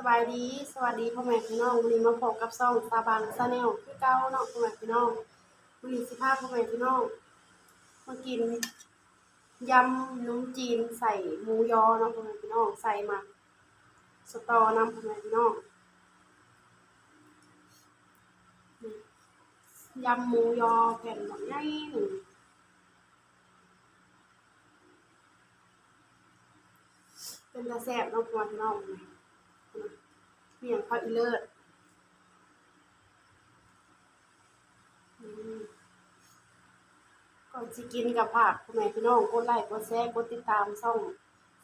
ສະບາຍດີ ສະຫວັດດີພໍ່ແມ່ພີ່ນ້ອງ, ມື້ນີ້ມາພົບກັບຊ່ອງສາວບາງ Channel ຄືເກົ່າເນາະພໍ່ແມ່ພີ່ນ້ອງ. ມື້ນີ້ຊິພາພໍ່ແມ່ພີ່ນ້ອງມາກິນຢຳໜົມຈີນໃສ່ໝູຢໍເນາະພໍ່ແມ່ພີ່ນ້ອງ, ໃສ່ໝາກສະຕໍນຳພໍ່ແມ່ພີ່ນ້ອງ. ຢຳໝູຢໍແຜ່ນບັກໃຫຍ່ໜຶ່ງ. ເປັນຕາແຊບເນາະພໍ່ແມ່ພີ່ນ້ອງ. ມີຫຍັງພາກອີເລີດ. ອືມ ກ່ອນຊິກິນກໍຝາກພໍ່ແມ່ພີ່ນ້ອງກົດໄລ້ ກົດແຊ ກົດຕິດຕາມຊ່ອງ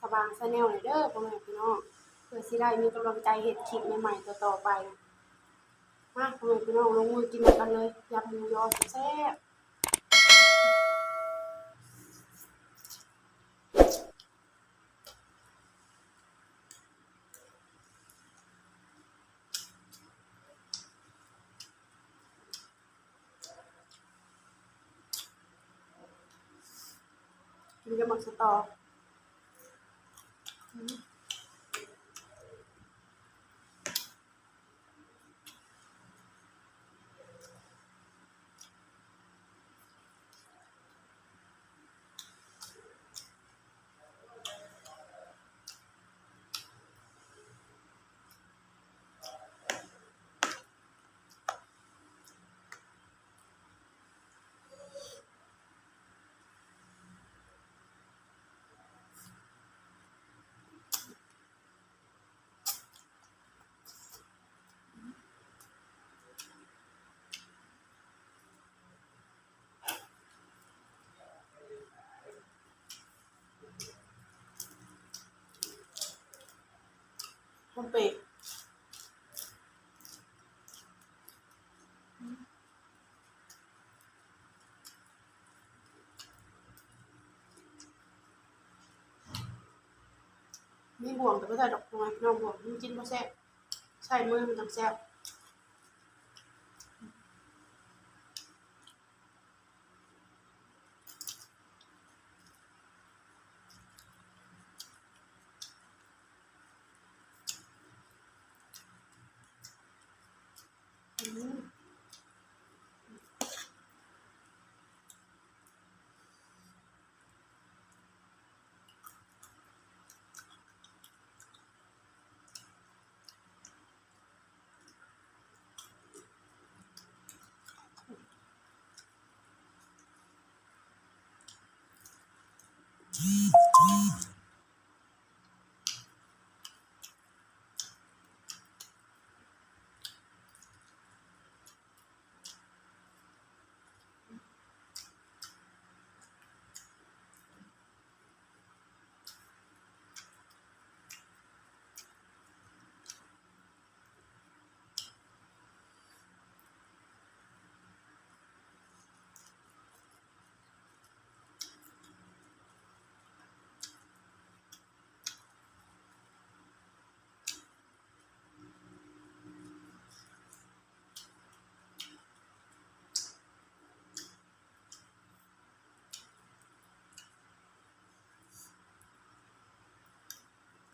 ສະຫວ່າງ Channel ແດ່ເດີພໍ່ແມ່ພີ່ນ້ອງ, ເພື່ອຊິໄດ້ມີກຳລັງໃຈເຮັດຄລິບໃໝ່ໆຕໍ່ໆໄປ. ມາພໍ່ແມ່ພີ່ນ້ອງ ລົງມືກິນນຳກັນເລີຍ ຢຳໝູຢໍແຊບໆ. ກິນກັບໝາກສະຕໍ. ອືມ. ຫອມເປະ. ມີບ່ວງກໍບໍ່ໃສ່ດອກ ພໍ່ແມ່ພີ່ນ້ອງ, ບ່ວງມັນກິນບໍ່ແຊບ, ໃຊ້ມືມັນຈັ່ງແຊບ.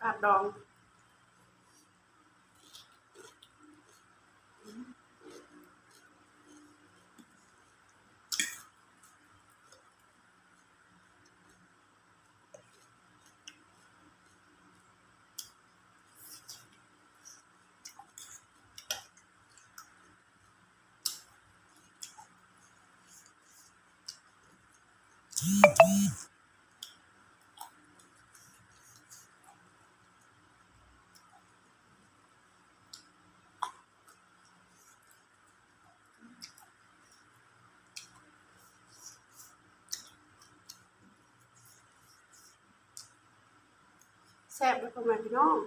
ກາດດອງ. ແຊບເດີພໍ່ແມ່ພີ່ນ້ອງ,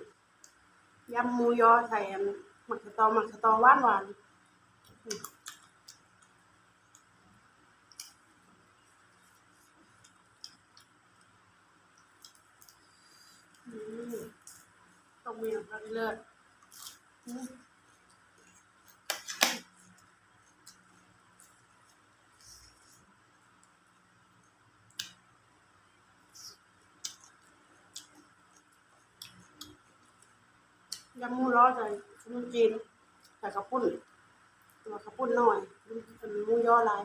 ຢຳໝູຢໍໃສ່ອັນໝາກສະຕໍ, ໝາກສະຕໍຫວານໆ. ອືມ ຕ້ອງມີນ້ຳຕານເລີດ. ອືມ. ອ ຍຳໝູຍໍໃສ່ຂະໜົມຈີນ ໃສ່ເຂົ້າປຸ້ນ ແຕ່ວ່າເຂົ້າປຸ້ນໜ້ອຍ ໝູຍໍຫຼາຍ.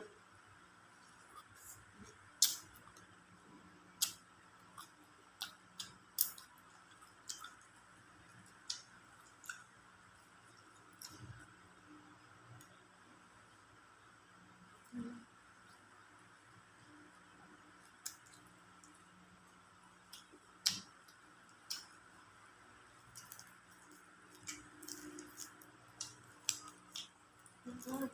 ອືມ.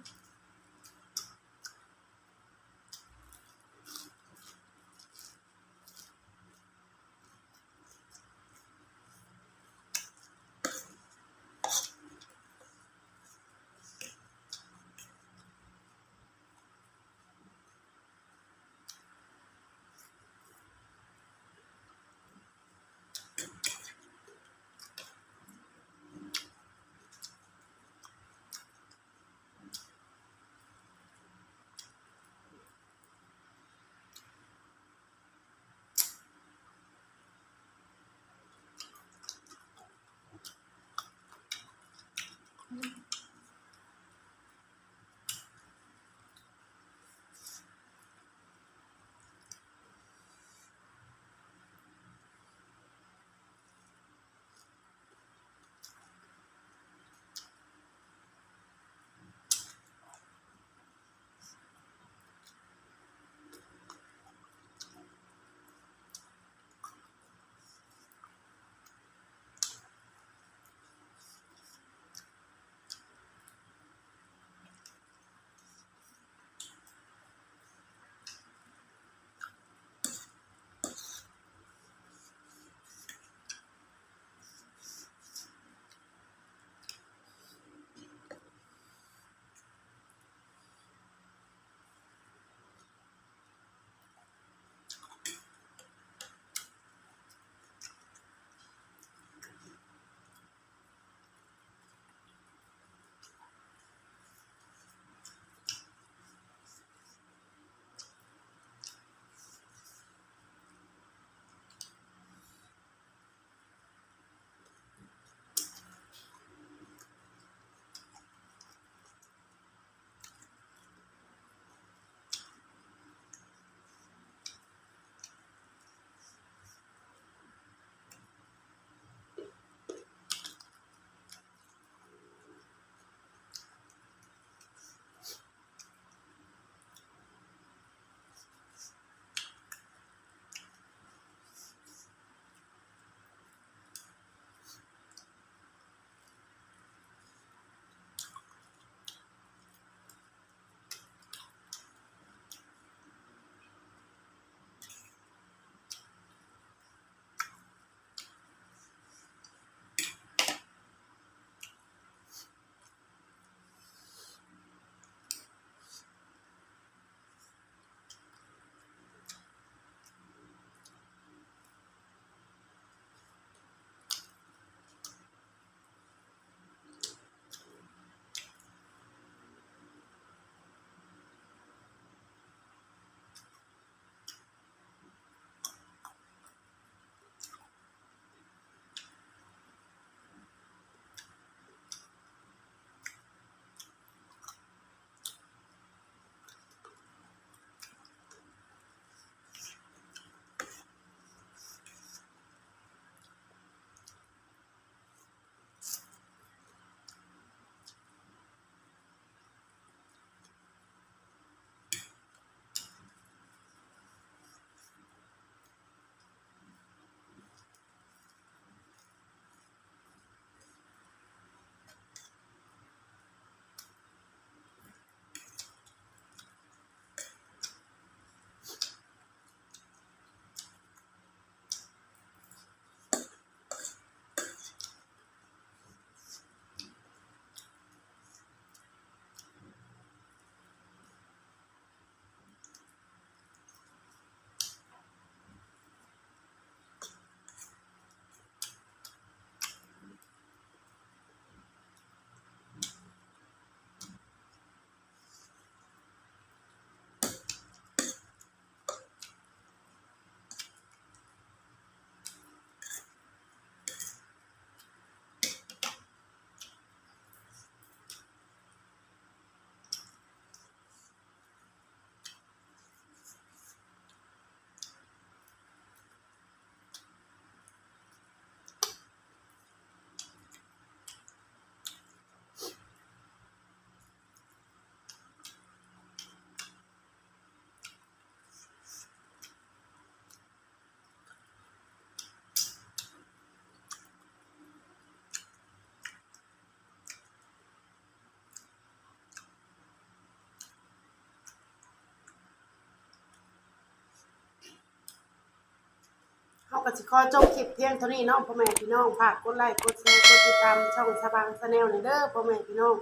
ກໍຊິຂໍຈົບຄລິບພຽງເທົ່ານີ້ເນາະ ພໍ່ແມ່ພີ່ນ້ອງ. ຝາກກົດໄລ ກົດແຊ ກົດຕິດຕາມຊ່ອງສະຫວ່າງ Channel ແດ່ເດີ ພໍ່ແມ່ພີ່ນ້ອງ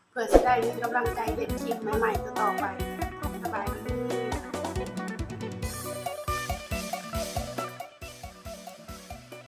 ເພື່ອຊິໄດ້ມີກຳລັງໃຈເຮັດຄລິບໃໝ່ໆຕໍ່ໆໄປ.